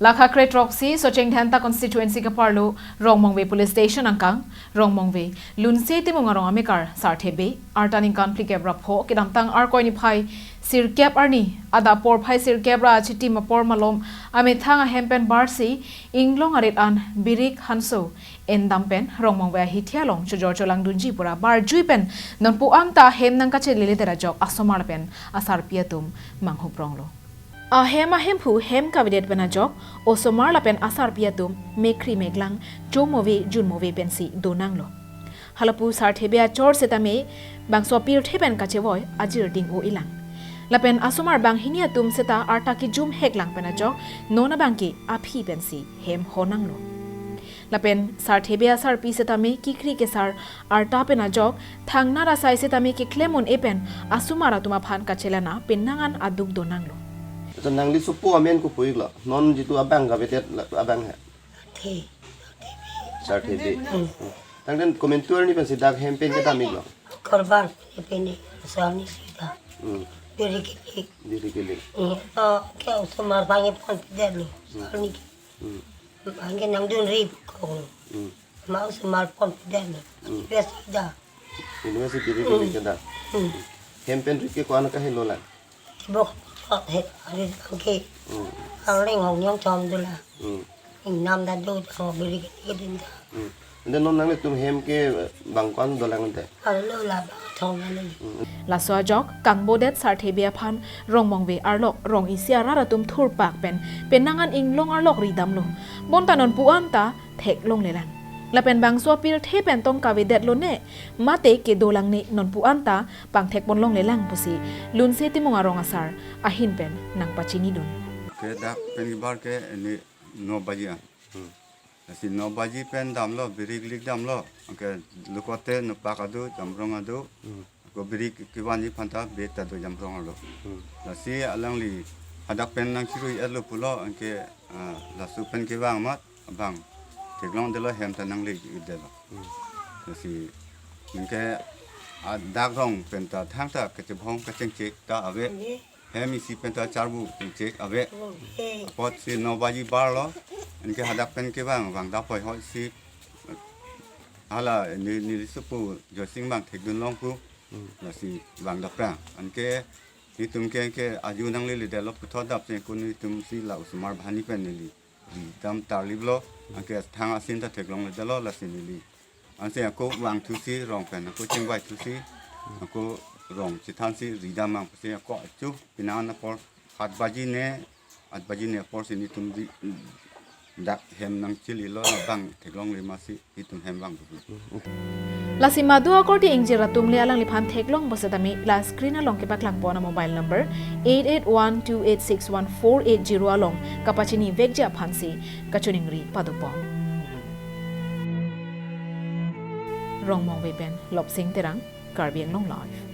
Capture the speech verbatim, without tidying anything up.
Lakha kre throksi Socheng Dhenta constituency keparlo Rongmongve police station angkang, Rongmongve Lunse Timung arong amekar Sarthe Bey, arta ningkan phlikep ra pho, kedamtang Arkoi niphai sirkep arni, adap porphai sirkep ra achitim apor malom amethang ahem pen barsi, inglong arit an birik hanso endam pen Rongmongve ahithi along chojor cholangdunji pura barjui pen nonpu anta hem nangkachelele det ajok asomar pen asarpi atum manghupronglo. Ahem ahemphu hem kavedet pen ajok osomar lapen asarpi atum mekhri meklang, chomove junmove pensi donanglo. Halapu Sarthe Bey achor setame bangso pirthe pen kachevoi ajir ding-o-elang. Lapen asomar banghini atum seta arta kejum heklang pen ajok non abangke aphi pensi hem honanglo. Lapen Sarthe Bey asarpi setame kikhri kesar arta pen ajok thangnar asai setame keklem un-e pen asomar atum aphan kachelang penang an aduk donanglo. Ito nangli sopo amen kopuiklo. Non jitu abang kavedet la abang he. Sarthe Bey. Hmm. Tangten komentu arni pensi dak hem pen kedam-iklo. Korban pene sani sida. Hmm. Biri kili. Biri kili. Hmm. Oh, ke osomar bangke ponpidetlo. Hmm. Sani. Hmm. Bangke nangdunri ko. Hmm. Ma osomar ponpidetlo. Hmm. Besi da. University ri kili kedam. Hmm. Hem pen ri ke ko-an kahelo lang. Bok chot he, ari bangke. Hmm. Ang ring hong nyong chom dola. Hmm. Ingnam ta do, chom biri kili din ta. Hmm. Ante non nanglitum hem ke bang ko-an dolang ante? Alo la bang thong na ni. Hmm. Laso ajok kangbodet Sarthe Bey aphan Rongmongve arlok rong isi arat atum thurpak pen penang an inglong arlok ridamlo. Bonta nonpu anta theklonglelang. Lapen bangso pirthe pen tong kavedetlo ne, mate kedolang ne nonpu anta pangthekponlonglelang pusi Lunse Timung arong asar ahin pen nangpachinidun. Ke dak pen kebar ke ini no baji an. Hmm. Lasi no baji pen damlo, biri kili damlo. Anke lukote nopak adu, jamrong adu. Hmm. Ko biri ke-, kevanji aphanta beta do jamrong alo. Hmm. Lasi alangli hadak pen nangchirui-etlo pulo, anke, ah, laso pen kevang amat abang theklongdetlo, hem ta nangledetlo. Hmm. Lasi anke, ah, dak rong pen ta thangta kachebhong kachengchek ta ave. Hem isi pen ta charbu chengchek ave. Apotsi no baji barlo. Anke hadak pen kevang, vang dapoi hoi si. Hala ne, neli sopo Joysing abang thekdunlong pu. Hmm. Lasi vang daprang. Anke netum ke, ke aju nangleledetlo puthot dap se ko netum si la osomar banghini pen neli ridam tarliplo. Anke thang asin ta theklongledetlo, lasi neli. Ansi ako vangthusi rong pen ako chingvaithusi, ako rong chethansi ridam mang pusi ako achu penang an apor hat baji ne, at baji ne aporsi netum ri-, dak hem nangchililo, bang theklongle masi netum hem vang dubu. Lasi madu akorte ingjir atum le alangliphan theklong bo setame la screen along kepaklangpon a mobile number eight eight one two eight six one four eight zero along kapachinivekji aphansi kachiningri padopon. Rongmongve pen Lopsing Terang, Karbi Anglong Live.